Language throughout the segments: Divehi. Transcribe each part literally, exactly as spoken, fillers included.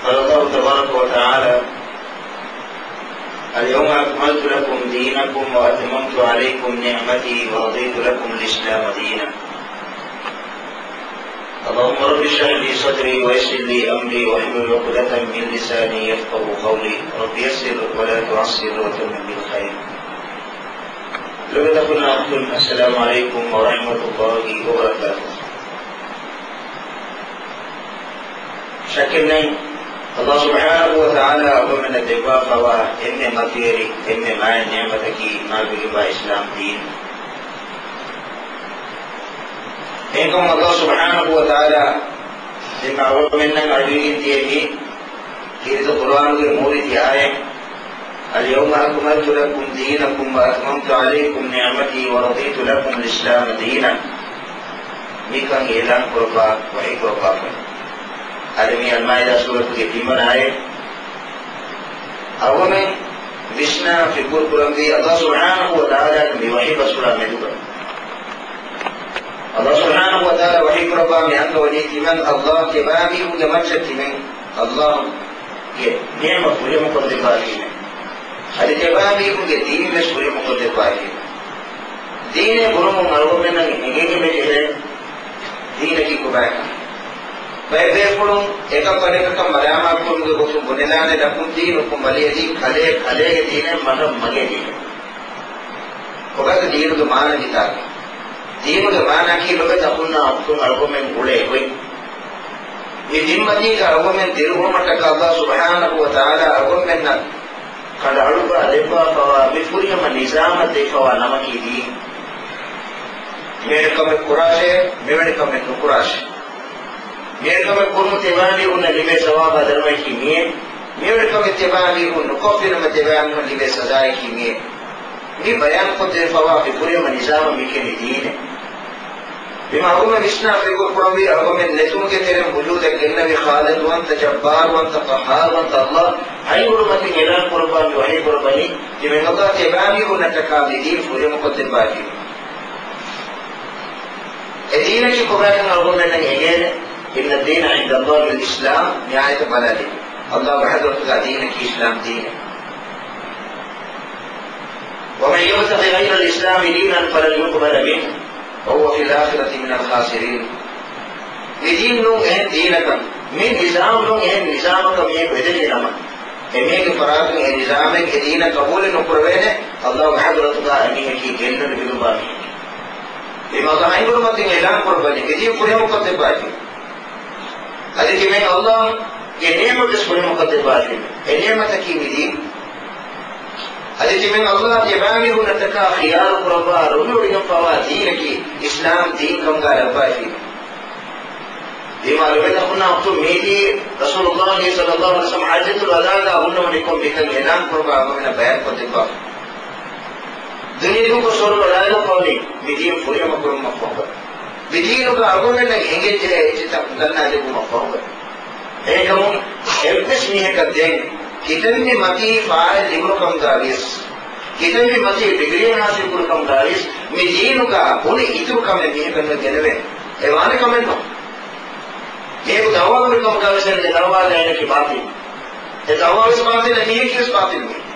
قال الله تبارك وتعالى: اليوم أكملت لكم دينكم وأتممت عليكم نعمتي ورضيت لكم الإسلام دينا. اللهم رب اشرح لي صدري ويسر لي أمري واحلل عقدة من لساني يفقهوا قولي. رب يسر ولا تعسر وتمم بالخير. ލޮބުވެތި އަޚުންނާ އުޚްތުން، السلام عليكم ورحمة الله وبركاته. ޝައްކެއް ނެތް، ﷲ ސުބްޙާނަހޫ ވަތަޢާލާ އަޅުގަނޑަށް ދެއްވާފަވާ އެންމެ މަތިވެރި، އެންމެ މާތް ނިޢުމަތަކީ މާތްވެގެންވާ އިސްލާމް ދީން. އެހެންކަމުން ﷲ ސުބްޙާނަހޫ ވަތަޢާލާ ދެންމެ އަޅުގަނޑުމެންނަށް އަޑުއިވިގެން ދިޔައީ ކީރިތި ޤުރްއާނުގެ މޫރިތި އާޔަތް، اليوم أكملت لكم دينكم وأتممت عليكم نعمتي ورضيت لكم الإسلام دينا. މިކަން އިޢުލާން ކުރައްވާ ވަޙީ ކުރައްވާފަ. އަދި މި އަލްމާއިދާ ސޫރަތުގެ ތިންވަނަ އާޔަތް. އަޅުގަނޑުމެން ވިސްނާ ފިކުރު ކުރަންވީ ﷲ ސުބްޙާނަހޫ ވަތަޢާލާގެ މި ވަޙީ ބަސްފުޅާ މެދުގަ. ﷲ ސުބްޙާނަހޫ ވަތަޢާލާ ވަޙީ ކުރައްވާ މި އަންގަވަނީ ތިމަން ﷲ ތިބާމީހުންގެ މައްޗަށް ތިމެން ﷲ ގެ ނިޢުމަތް ފުރިހަމަ ކޮށްދެއްވާފީމޭ. އަދި ތިބާމީހުންގެ ދީން ވެސް ފުރިހަމަ ކޮށްދެއްވާފީމޭ. ދީނޭ ބުނުމުން އަޅުގަނޑުމެންނަށް އެނގޭނެ ޖެހޭ ދީނަކީ ކޮބާކަން. ބައެއް ބޭފުޅުން އެކަކު އަނެކަކަށް މަލާމާތްކުރުމުގެ ގޮތުން ބުނެލާނެ، ލަކުން ދީނުކުން ވަލިޔަ ދީން، ކަލޭ ކަލޭގެ ދީނެއް، މަގަށް މަގޭ ދީނެއް. ކޮބާތަ ދީނުގެ މާނަ މިތާގަ؟ ދީނުގެ މާނައަކީ ލޮބުވެތި އަޚުންނާ އުޚްތުން އަޅުގަނޑުމެން އުޅޭ ގޮތް. މި ދިންމަތީގަ އަޅުގަނޑުމެން ދިރިއުޅުމަށްޓަކާ ﷲ ސުބްޙާނަހޫ ވަތަޢާލާ އަޅުގަނޑުމެންނަށް ކަނޑައަޅުގަ ދެއްވާފަވާ މި ފުރިހަމަ ނިޒާމަށް ދެއްވާފަވާ ނަމަކީ ދީން. މިވެނި ކަމެއް ކުރާށޭ، މިވެނި ކަމެއް ނުކުރާށޭ. މިވެނި ކަމެއް ކުރުމުން ތިބާމީހުންނަށް ލިބޭ ސަވާބާ ދަރުމަޔަކީ މިއޭ. މިވެނި ކަމެއް ތިބާމީހުން ނުކޮށްފިނަމަ ތިބާމީހުން ލިބޭ ސަޒާޔަކީ މިއޭ. މި ބަޔާންކޮށްދެއްވާފަވާ މި ފުރިހަމަ ނިޒާމަށް މިކިޔަނީ ދީނޭ. މި އަޅުގަނޑުމެން ވިސްނާ ފިކުރު ކުރަންވީ އަޅުގަނޑުމެން ނެތުމުގެ ތެރެއިން ވުޖޫދަށް ގެންނެވި ޚާލިޤުވަންތަ، ޖައްބާރުވަންތަ، ޤައްހާރުވަންތަ ﷲ ހަތް އުޑުމަތިން އިޢުލާން ކުރައްވާ މި ވަޙީ ކުރައްވަނީ ތިމެން ﷲ ތިބާމީހުންނަށްޓަކާ މި ދީން ފުރިހަމަކޮށްދެއްވާފީމޭ. އެ ދީނަކީ ކޮބާކަން އަޅުގަނޑުމެންނަށް އެނގޭނެ. إن الدين عند الله الإسلام. މި އާޔަތަށް ބަލާލީ. ﷲގެ ޙަޟްރަތުގަ ދީނަކީ އިސްލާމް ދީނޭ. ومن يبتغ غير الإسلام دينا فلن يقبل منه وهو في الآخرة من الخاسرين. މި ދީން ނޫން އެހެން ދީނަކަށް، މި ނިޒާމް ނޫން އެހެން ނިޒާމަކަށް މީހަކު އެދެނީ ނަމަ، އެމީހެއްގެ ފަރާތުން އެ ނިޒާމެއް، އެ ދީނަށް ޤަބޫލެއް ނުކުރެވޭނެ، ﷲގެ ޙަޟްރަތުގަ އެމީހަކީ ގެއްލުނު ބިލުންވާ މީހެކޭ. އެ މަގަށް ހަތް އުޑުމަތިން އިޢުލާން ކުރައްވަނީ، މި ދީން ފުރިހަމަކޮށްދެއްވާތީ. އަދި ތިމެން ﷲގެ ނިޢުމަތްވެސް ފުރިހަމަކޮށްދެއްވާތީ. އެ ނިޢުމަތަކީ މި ދީން. އަދި ތިމެން ﷲ ތިބާމީހުންނަށްޓަކާ ޚިޔާރު ކުރައްވާ ރުހިވޮޑިގެންފަވާ ދީނަކީ އިސްލާމް ދީން ކަމުގަ ލައްވާފީ. ދިމާލު ވެދަކުންނާ އުތު މީތީ ރަސޫލުﷲ ޞައްލަﷲ ޢަލައިހި ވަސައްލަމަ ޙައްޖަތުލް ވަދާގަ ހުންނަވަނިކޮށް މިކަން އިޢުލާން ކުރައްވާ އަޅުގަނޑުމެންނަށް ބަޔާންކޮށްދެއްވާފަ. ދުނިޔެ ދޫކޮށް ސުވަރުގެ ލާގަކަށް ވަނީ މި ދީން ފުރިހަމަ ކުރުމަށްފަހުގަ. މި ދީނުގަ އަޅުގަނޑުމެންނަށް އެނގެންޖެހޭ އެއްޗިތައް އުނގަންނާ ދެއްވުމަށްފަހުގަ. އެހެންކަމުން އެއްވެސް މީހަކަށް ދެން ކިތަންމެ މަތީ ފާއިތު ލިބުނު ކަމުގަ ވިޔަސް، ކިތަންމެ މަތީ ޑިގްރީއެއް ހާސިލް ކުރި ކަމުގަ ވިޔަސް، މި ދީނުގަ ބުނި އިތުރު ކަމެއް މީހަކަށް ނުޖެނެވޭ. އެ ވާނެ ކަމެއް ނޫން. މީހަކު ދަޢުވާ ކުރި ކަމުގަ ވިޔަސް އެ ދަޢުވާގަ އޭނަކީ ބާޠިލް. އެ ދަޢުވާ ވެސް ބާޠިލް، އެ މީހަކީ ވެސް ބާޠިލް މީހެއް.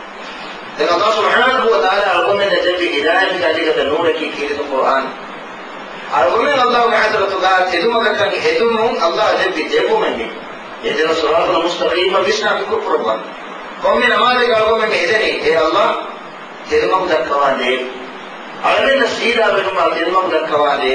ދެން ﷲ ސުބްޙާނަހޫ ވަތަޢާލާ އަޅުގަނޑުމެންނަށް ދެއްވި ހިދާޔަތުގެ އަލިގަދަ ނޫރަކީ ކީރިތި ޤުރްއާން. އަޅުގަނޑުމެން ﷲގެ ޙަޟްރަތުގަ ތެދުމަގަކަށް އެދުމުން ﷲ ދެއްވި ދެއްވުމެއް މީ. اهدنا الصراط المستقيم ވިސްނާ ފިކުރު ކުރައްވާ. ކޮންމެ ނަމާދެއްގަ އަޅުގަނޑުމެން އެދެނީ، އޭ ﷲ، ތެދުމަގު ދައްކަވާނދޭ. އަޅަމެންނަށް ސީދާ ބެލުމާ ތެދުމަގު ދައްކަވާނދޭ.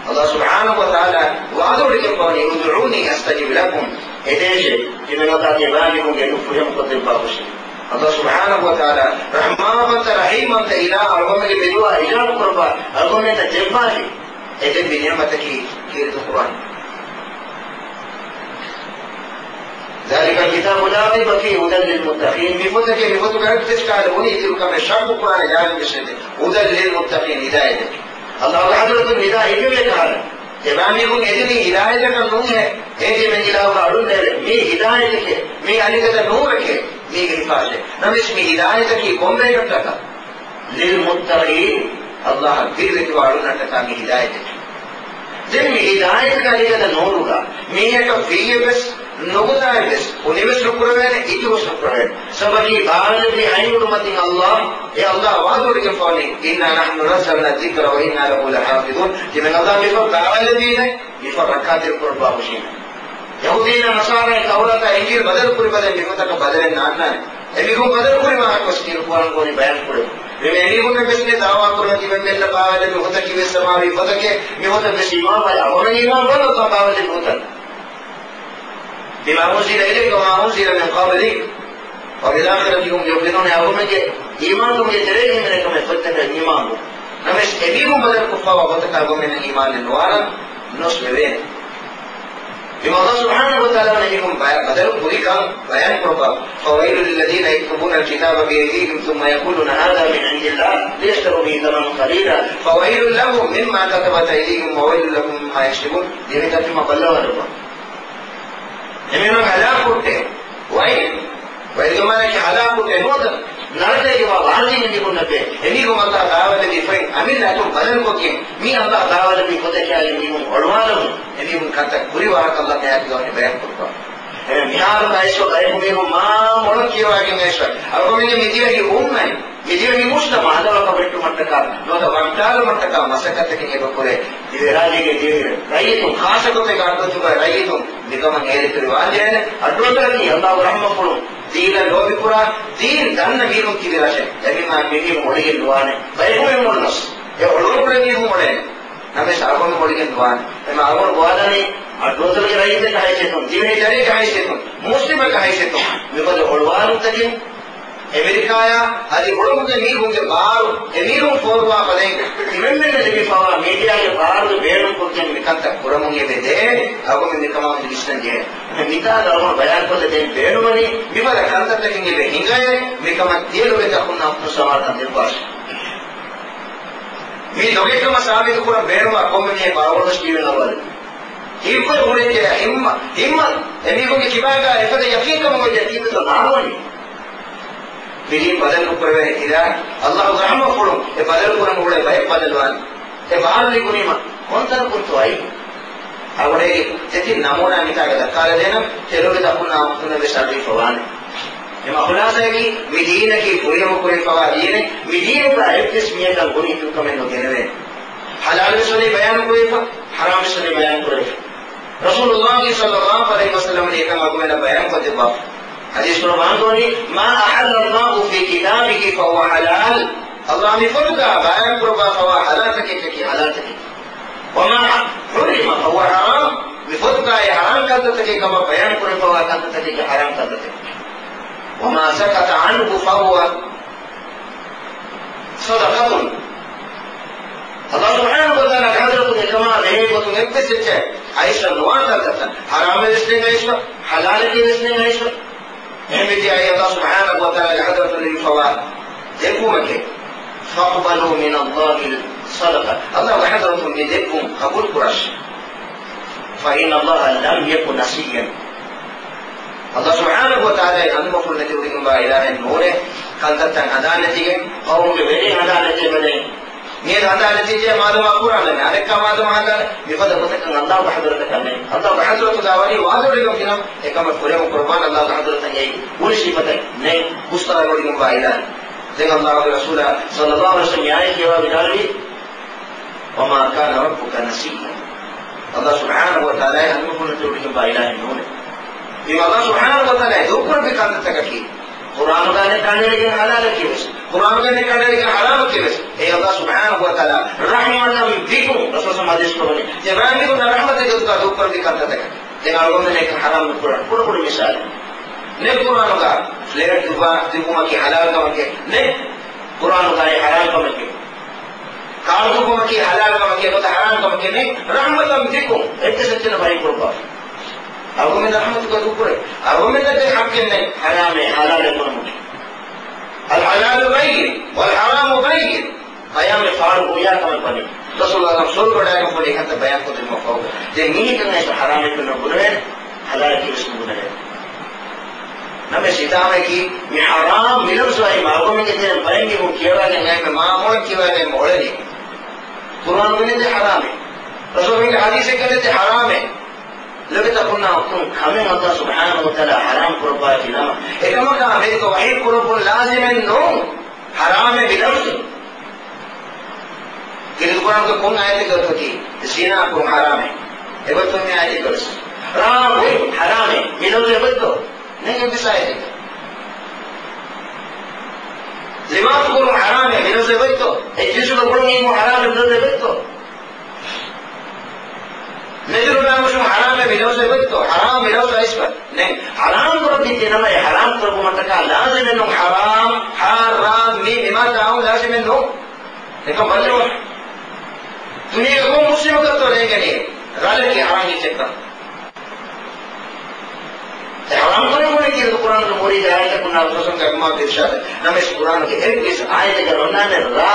ﷲ ސުބްޙާނަހޫ ވަތަޢާލާ ވަޢުދުވޮޑިގެންފަވަނީ، ادعوني أستجب لكم. އެދޭށޭ، ތިމެން އަދާ ތިބާމީހުންގެ އެދުން ފުރިހަމަކޮށްދެއްވާކަށެއް. ﷲ ސުބްޙާނަހޫ ވަތަޢާލާ ރަޙްމާންވަންތަ ރަޙީމްވަންތަ އިލާހު އަޅުގަނޑުމެންގެ ދުޢާ އިޖާބަ ކުރައްވާ، އަޅުގަނޑުމެންނަށް ދެއްވާފި. އެ ދެއްވި ނިޢުމަތަކީ ކީރިތި ޤުރްއާން. ذلك الكتاب لا ريب فيه هدى للمتقين. މި ފޮތަކީ، މި ފޮތުގަ އެއްވެސް ކަހަލަ ބުނި އިތުރު ކަމެއް ޝައްކު ކުރާނެ ޖާގައެއް ވެސް ނެތޭ. هدى للمتقين، ހިދާޔަތެއް. ﷲގެ ޙަޟްރަތުން ނިދާ އިއްވެވޭ ކަހަލަ. ތިބާމީހުން އެދެނީ ހިދާޔަތަކަށް ނޫންހޭ. އޭގެ މެން އިލާހުގެ އަޑުން ނޭޅޭ. މީ ހިދާޔަތެކޭ. މީ އަލިގަދަ ނޫރެކޭ. މީގެ ހިފާޒަތް. ނަމަވެސް މި ހިދާޔަތަކީ ކޮންބައެއްގެ ހައްޓަކަށް؟ للمتقين، ﷲއަށް ވިރިވެތިވާ އަޅުންނަށްޓަކާ މި ހިދާޔަތަކީ. ދެން މި ހިދާޔަތުގެ އަލިގަދަ ނޫރުގަ މީހަކަށް ވީއެއްވެސް ނުގުތާއެއްވެސް އުނިވެސް ނުކުރެވޭނެ، އިތުރުވެސް ނުކުރެވޭނެ. ސަބަބަކީ ބާވަލެއްވި ހަތް އުޑުމަތިން އައްލާހް، އެ އައްލާހް ވާދަވެގެންފާނީ، إِنَّا نَحْنُ نَزَّلْنَا الذِّكْرَ وَإِنَّا لَهُ لَحَافِظُونَ. ތިމަން އައްލާހް މިފަ ބާވަލެއްވީނެ، މިފަ ރައްކާތެރި ކުރައްވާ ހުށީނެ. ޔަހޫދީންނާ ނަޞާރާއިން ތައުރާތާ އިންޖީލް ބަދަލު ކުރި ބަދަލު މިފަތަކަށް ބަދަލެއް ނާންނާނެ. އެމީހުން ބަދަލު ކުރި ވާހަކަ ވެސް ކީރު ކުރަން ގޯނި ބަޔާން ކުރެވުނު. މި އެމީހުންނަށް ވެސް މި ދާވާ ކުރަން ތިމަން މެންނަށް ބާވަލެއްވި ހުތަކީ ވެސް ސަމާވީ ހުތަކެއް، މި ހުތަށް ވެސް އީމާން ވާނެ އަޅުގަނޑު އީމާން ވާނެ އައްލާހް ބާވަލެއްވި ހުތަށް. بِمَا أُنْزِلَ إِلَيْكَ وَمَا أُنْزِلَ مِنْ قَبْلِكَ وَبِالْآخِرَةِ هُمْ يُوقِنُونَ. އަޅުގަނޑުމެންގެ އީމާންކަމުގެ ތެރޭގައި ހިމެނޭ ކަމެއް ފޮތްތަކަށް އީމާންވުން. ނަމަވެސް އެމީހުން ބަދަލުކޮށްފަވާ ހުތަކަށް އަޅުގަނޑުމެންނަށް އީމާނެއް ނުވާނަން، ނުވެސް ވެވޭނެ. އެމީހުން އައްލާހް ސުބްޙާނަހޫ ވަތަޢާލާ އެމީހުން ބަ-، ބަދަލު ކުރިކަން ބަޔާން ކުރައްވާ، فَوَيْلٌ لِلَّذِينَ يَكْتُبُونَ الْكِتَابَ بِأَيْدِيهِمْ ثُمَّ يَقُولُونَ هَذَا مِنْ عِنْدِ اللَّهِ لِيَشْتَرَوْا بِهِ ثَمَنًا قَلِيلًا فَوَيْلٌ لَهُمْ مِمَّا كَتَبَتْ أَيْدِيهِمْ وَوَيْلٌ لَهُمْ مِمَّا يَكْسِبُونَ. ދިވެހި ތަރުޖަމާ ބައްލަވާލައްވާ. އެމީހުން ހަލާކު ހުއްޓޭ. ވައި، ވައިގަމާނަކީ ހަލާކު ހުއްޓޭ ނުވަތަ ނަރަކައިގެ ވާ ވާހަކައެއް މި ބުންޏަށް ބޭ. އެމީހުން އައްލާހް ދާވަލެއްވި ފޮތް އަމިއްލަ އަތުން ބަދަލުކޮށްގެން މީ އައްލާހް ދާވަލެއްވި ފޮތަކާ އެމީހުން އޮޅުވާލަމުން އެމީހުން ކަންތައް ކުރި ވާހަކަ އައްލާހް މި އާޔަތުގައި ވަނީ ބަޔާން ކުރައްވާ. އެހެން މިހާރު އައިސްފަ ބަޔަކު މީހުން މާ މޮޅަށް ކިޔަވާގެން އައިސްފަ. އަޅުގަނޑުމެންގެ މި ދިވެހި އުއްމަތް، މި ދިވެހި މުޖްތަމަޢު ހަލަވަކަށް ވެއްޓުމަށްޓަކާ ނުވަތަ ވައްޓާލުމަށްޓަކާ މަސައްކަތްތަކެއް އެބަ ކުރޭ. ދިވެހިރާއްޖޭގެ ދިވެހި ރައްޔިތުން، ޚާއްޞަގޮތެއްގަ އައްޑުއައްޑުގަ ރައްޔިތުން މިކަމަށް އޭރުކުރި ވާންޖެހޭނެ. އައްޑުއައްޑުއަކީ އައްލާހު ރަޙްމަތްފުޅުން ދީނަށް ލޯބިކުރާ، ދީން ދަންނަ މީހުން ތިބި ރަށެއް. އެހެންވީމާ މި މީހުން އޮޅިގެން ނުވާނެ. ބަޔަކު އެއް އޮންނަސް އެ އޮޅުވަން ކުރެ މީހުން އޮޅޭނެ. ނަމަވެސް އަޅުގަނޑު އޮޅިގެން ނުވާނެ. އެމަ އަޅުގަނޑު ގޮވާލަނީ އައްޑުއަތޮޅުގެ ރައްޔިތެއްގެ ހައިސިއްޔަތުން، ދިވެހި ދަރިއެއްގެ ހައިސިއްޔަތުން، މުސްލިމެއްގެ ހައިސިއްޔަތުން މިފަދަ އޮޅުވާލުންތަކެއް އެމެރިކާޔާ އަދި އުޅަނދުގެ މީހުންގެ ބާރު، އެމީހުން ފޯރުވާ ފަދައިން ތިމަންމެންނަށް ލިބިފަވާ މީޑިއާގެ ބާރުގެ ބޭނުންކޮށްގެން މިކަންތައް ކުރަމުން އެބަ ދޭ. އަޅުގަނޑު މިކަމާމެދު ވިސްނަން ޖެހޭ. މިތާ އަޅުގަނޑު ބަޔާންކޮށްލަދޭން ބޭނުމަނީ މިފަދަ ކަންތައްތަކެއް އެބަ ހިނގައޭ، މިކަމަށް ދިޔަލުގެ ތަކުންނާ ހުސް ސަމާލުކަން ދެއްވާށި. މީ ދޮގެއްކަމަށް ސާބިތު ކުރަން ބޭނުމާ ކޮންމެ މީހެއް ބާވަޅު ސްޓީވެން އަވާލެ. ހިތްވަރު ހުރެއްޖެ ހިންމަ، ހިންމަ އެމީހުންގެ ކިބާގާ އެފަދަ ޔަޤީންކަމުގަ އޮތް ތީބެތޯ ނާނުވަނީ. މި ދީން ބަދަލު ކުރެވޭ ކިރާ، އައްލާހުގެ ރަޙްމަތްފުޅުން އެ ބަދަލު ކުރަން އުޅޭ ބައެއް ބަދަލުވާނެ. އެ ބާރު ލިބުނީމަ ކޮންތަނަކުންތޯ އައީ؟ އަޅުގަނޑުގެ ދެތިން ނަމޫނާ މިތާގަ ދައްކާލަދޭނަން، ތެރޭގަ ދައްކުންނާ ވަގުތުން ވެސް އަޑުއިވިފަވާނެ. އެމަ ޚުލާސާއަކީ މި ދީނަކީ ކުރިއަށް ކުރެވިފަވާ ދީނެއް، މި ދީނުގަ އެއްވެސް މީހަކަށް ގުނަ އިތުރުކަމެއް ނުގެނެވޭނެ. ޙަލާލުވެސް ވަނީ ބަޔާން ކުރެވިފަ، ޙަރާމްވެސް ވަނީ ބަޔާން ކުރެވިފަ. ރަސޫލުﷲ ޞައްލަﷲ ޢަލައިހި ވަސައްލަމަ އެކަން އަޅުގަނޑަށް ބަޔާން ކޮށްދެއްވާފަ. ޙަދީޘްފުޅު ވާންދޯނީ، ما أحل الله في كتابه فهو حلال. ﷲ މި ފޮތުގަ ބަޔާން ކުރައްވާފަވާ ޙަލާލްތަކެއް ކަކީ ޙަލާލްތަކެއް. وما حرم فهو حرام. މި ފޮތުގައި ޙަރާމް ކަންތައްތަކެއް ކަމަށް ބަޔާން ކުރެވިފަވާ ކަންތައްތަކެއް ޙަރާމް ކަންތައްތަކެއް. وما سكت عنه فهو صدقة. ﷲ ސުބްޙާނަހޫ ވަތަޢާލާގެ ޙަޟްރަތުން އެކަމާ ބެހޭ ގޮތުން އެއްވެސް އެއްޗެއް އައިސްފަ ނުވާ ކަންތައްތައް، ޙަރާމެއް ވެސް ނެތް އައިސްފަ، ޙަލާލެކޭ ވެސް ނެތް އައިސްފަ. އެހެންވެއްޖެ އައި ﷲ ސުބްޙާނަހޫ ވަތަޢާލާގެ ޙަޟްރަތުން ލިބިފަވާ ދެއްވުމެކޭ. فاقبلوا من الله الصدقة. ﷲގެ ޙަޟްރަތުން މި ދެއްވުން ޤަބޫލު ކުރާށި. فإن الله لم يك نسيا. ﷲ ސުބްޙާނަހޫ ވަތަޢާލާ އަންމަފުޅު ނެތި އުޑިގެންވާ އިލާހެއް ނޫނޭ، ކަންތައްތައް ހަނދާން ނެތިގެން، ޤައުމުގެ ވެރިން ހަނދާން ނެތި އެބަދޭ. މިއަދު ހަނދާން ނެތިއްޖެ މާލޫމާ ކުރާނަމޭ، އަނެއްކާ މާލޫމާ ހަނދާން، މިފަދަ ގޮތަކަށް ﷲގެ ޙަޟްރަތަކަށް ނެތް. ﷲގެ ޙަޟްރަތުގަ ވަނީ ވާދަވެގެން ފިނަމަ، އެކަމަށް ފުރިހަމަ ޤުރުބާން ﷲގެ ޙަޟްރަތަށް އެއީ ހުރި ސިފަތެއް ނެތް، ހުސްތަޅަގަނޑުގެންވާ އިލާހެއް. ދެން ﷲގެ ރަސޫލާ ޞައްލަﷲ ޢަލައިހި ވަސައްލަމަ މި އާޔަތް ކިޔަވާ ވިދާޅުވީ، وما كان ربك نسيا. ﷲ ސުބްޙާނަހޫ ވަތަޢާލާ އަންމަފުޅު ނެތި އުޑިގެންވާ އިލާހެއް ނޫނޭ. މީ ﷲ ސުބްޙާނަހޫ ވަތަޢާލާ ދޫކުރެއްވި ކަންތައްތަކަކީ، ޤުރްއާނުގަ ނެތް ކަނޑައެޅިގެން ޙަލާލަކީ ވެސް، ޤުރްއާނުގަ ނެތް ކަނޑައެޅިގެން ޙަރާމަކީ ވެސް، އެއީ ﷲ ސުބްޙާނަހޫ ވަތަޢާލާ رحمة بكم، ރަސޫލު ޙަދީޘް ކުރައްވަނީ، ތިޔަބައިމީހުންނަށް ރަޙްމަތެއްގެ ގޮތުގަ ދޫކުރެއްވި ކަންތައްތަކަކީ. ދެން އަޅުގަނޑުމެން އެކަން ޙަރާމް ނުކުރަން. ކުޑަކުޑަ މިސާލެއް. ނެތް ޤުރްއާނުގަ ފްލެޓް ދުއްވާ، ދުއްވުމަކީ ޙަލާލް ކަމެކޭ. ނެތް ޤުރްއާނުގައި ޙަރާމް ކަމެކޭ. ކާރު ދުއްވުމަކީ ޙަލާލް ކަމެކޭ ނުވަތަ ޙަރާމް ކަމެކޭ ނެތް. رحمة بكم، އެއްވެސް އެއްޗެއް ނުބައި ކުރުބާ. އަޅުގަނޑުމެން ރަޙްމަތުގަ ދޫކުރޭ. އަޅުގަނޑުމެންނަށް ދެން ޙައްޤެއް ނެތް ޙަރާމެއް ޙަލާލެއް ކުރުމުގެ. الحلال بين والحرام بين. ބަޔާންވެ ފާޑު ހުރިހާ ކަމެއް ވަނީ. ރަސޫލު ޞައްލަﷲ ޢަލައިހި ވަސައްލަމަ ސޯރުގަޑައިގެން ފޯނި ކަންތައް ބަޔާން ކޮށްދިނުމަށްފަހު، ދެން މީހެއްކަން އައިސް ޙަރާމެއް ނުބުނެވޭނެ، ޙަލާލަކީ ވެސް ނުބުނެވޭނެ. ނަމަވެސް ހިތާމައަކީ މި ޙަރާމް މި ލަފްޒު އައީ މަރުގަމެންގެ ތެރެއިން ބައެއް މީހުން ކިޔަވާގެން އައިމެ މާ މޮޅަށް ކިޔަވާގެން އެބަ އުޅެނީ. ޤުރްއާނުގަ ނެތް ޙަރާމެއް. ރަސޫލުގެ ޙަދީޘެއްގަ ނެތް ޙަރާމެއް. ލޮބުވެތި އަޚުންނާ އުޚްތުން، ކަމެއް އައްލާހު ސުބްޙާނަހޫ ވަތަޢާލާ ޙަރާމް ކުރައްވާފި ނަމަ، އެކަމަކާ މިއަދު ވަޙީ ކުރައްވުން ލާޒިމެއް ނޫން ޙަރާމޭ މި ލަފްޒު. ކީރިތި ޤުރްއާނުގެ ކޮން އާޔަތެއްގަ އޮތީ ޒިނާ ކުރުން ޙަރާމޭ؟ އެބައޮތްތޯ މި އާޔަތެއްގަ ވެސް؟ ރާ ބޮއި ޙަރާމޭ، މި ލަފްޒު އެބައޮތްތޯ؟ ނެތް އެއްވެސް އާޔަތެއްގަ. ލިވާތު ކުރުން ޙަރާމޭ، މި ލަފްޒު އެބައޮތްތޯ؟ އެއް ޖިންސުގަ ގުޅުން އިންނުން ޙަރާމޭ، މި ލަފްޒު އެބައޮތްތޯ؟ ނެތިރު ނަގުށުން ޙަރާމޭ، މި ލަފްޒު އެބައޮތްތޯ؟ ޙަރާމް މި ލަފްޒު އައިސްފަ. ނެތް. ޙަރާމް ކުރައްވީތީ ނަމަ، އެ ޙަރާމް ކުރައްވުމަށްޓަކާ ލާޒިމެއް ނޫން. ޙަރާމް، ޙާ، ރާ، މީ، މި މާއްދާ އައުން ލާޒިމެއް ނޫން. އެކަން ބައްލަވާ. ދުނިޔޭގެ ކޮން މުސްލިމަކަށްތޯ ނޭނގެނީ ރާލަކީ ޙަރާމް އެއްޗެއްކަން؟ އެ ޙަރާމް ކުރެވުނީ ކީރިތި ޤުރްއާނުގެ މުރީދު އާޔަތަކުންނާ ރަސޫލުގެ އިރުޝާދެއް. ނަމަވެސް ޤުރްއާނުގެ އެއްވެސް އާޔަތެއްގަ އޮންނާނެ ރާ